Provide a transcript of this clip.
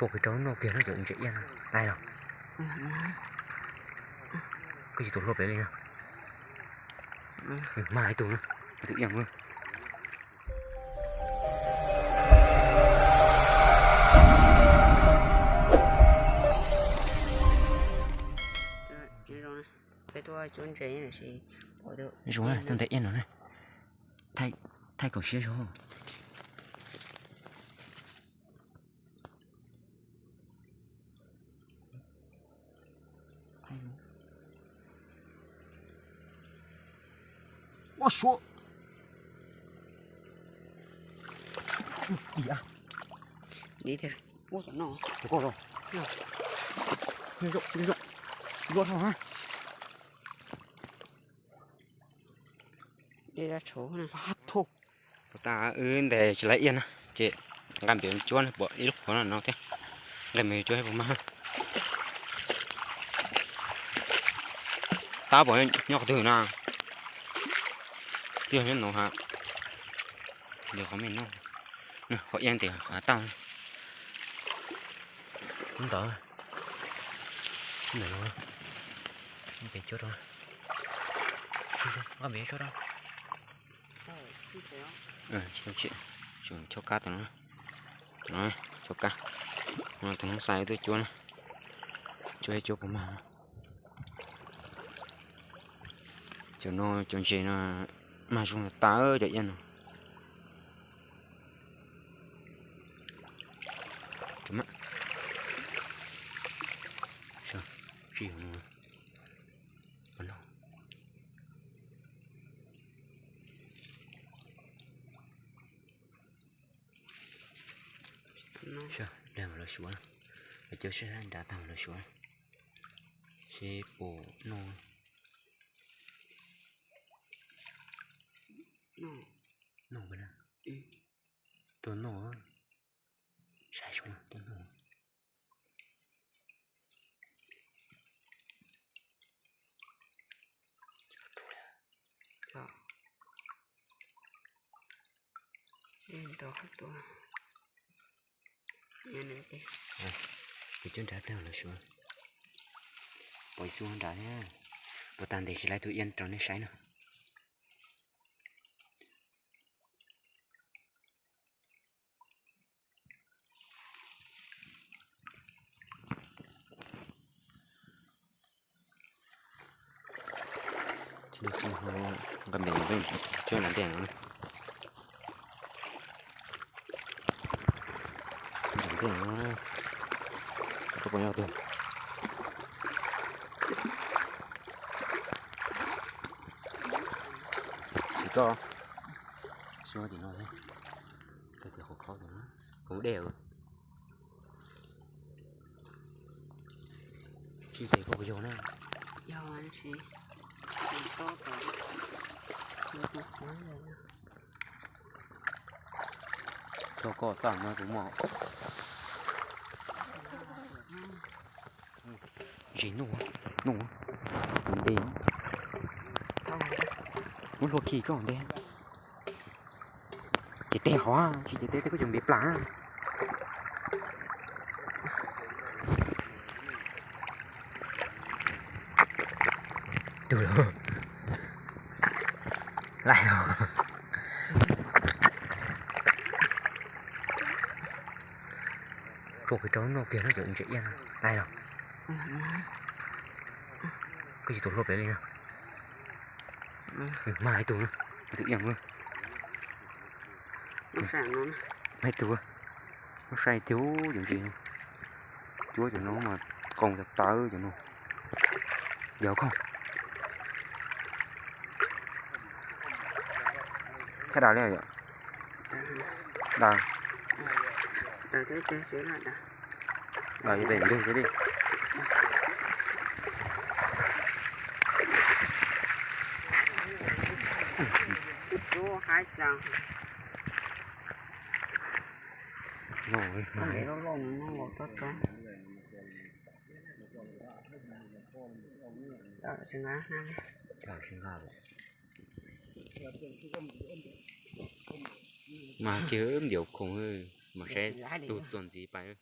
Ua kiag rau noj kiag no cov ntses iab no, tau los? Kuj tsis tus hluas pem li no. Mag ib tug, tus iab. Zoo, tus ntawd iab no na. Thaij kaum siab zoo. Ua suav. Ua cov no. Cov ko los. Zoo, zoo, zoo. Ua dhau na. Pab thauj. Tau tas wb ntes tsis laib iab na ces nqa npias cuab na, pom ib lub qhuav no no thiab. Nqa npias cuab puas mag. Tab pom nyob qhov twg no. Twb yog nyob no ha. Yog qhov me no, qhov iab ntes qhov tau. Ntawd, ntawm no, npias cuab rau, nqa npias cuab rau. Tsis tau chim, tsis chob kab tus no, tus no chob kab, tus no xav tuaj cuab na, cuab cuab puas mag. Cov no cov ntses no mag zoo tas cov iab no. Dag mam los suav, cov sib nra tag mam los suav seb puas noj. Noj, tuaj noj, saib zoo tuaj noj. Kuv cuab nrad pliag los suav. Pom ib xub nrad thiab. Puas tag ntes tsis laib tus iab rau nej saib no. Nqa npias cuab nram ntej no. Nram ntej no. Koj puas nyob twg? Tsis koj. Xyov tim no thiab. Koj tus qhov khob tus no, kuv dej. Tsis tes koj puas yog na? Yog, tsis. Tog koj txaj no kuv mos. Zis nuj, nuj, kuv nte. Muab hlua khi koj nte. Ces teg hov, tsis ces teg tej koj cov npias plas. Tus los, laij los. Tsuas kiag rau noj kiag no cov ntses iab no, laij los. Kuj tsis tus hlua pem li no. Mag ib tug, tus iab. Mag ib tug, muab saib tiag cov ntses no. Cuab cov no mas qoos tas tawv cov no. Yog koj. Thaj dab li yom. Dab. Dab ib pem ntug xwb li. Mas kiag npias khoom, mas saib tus txuas ntxiv pais.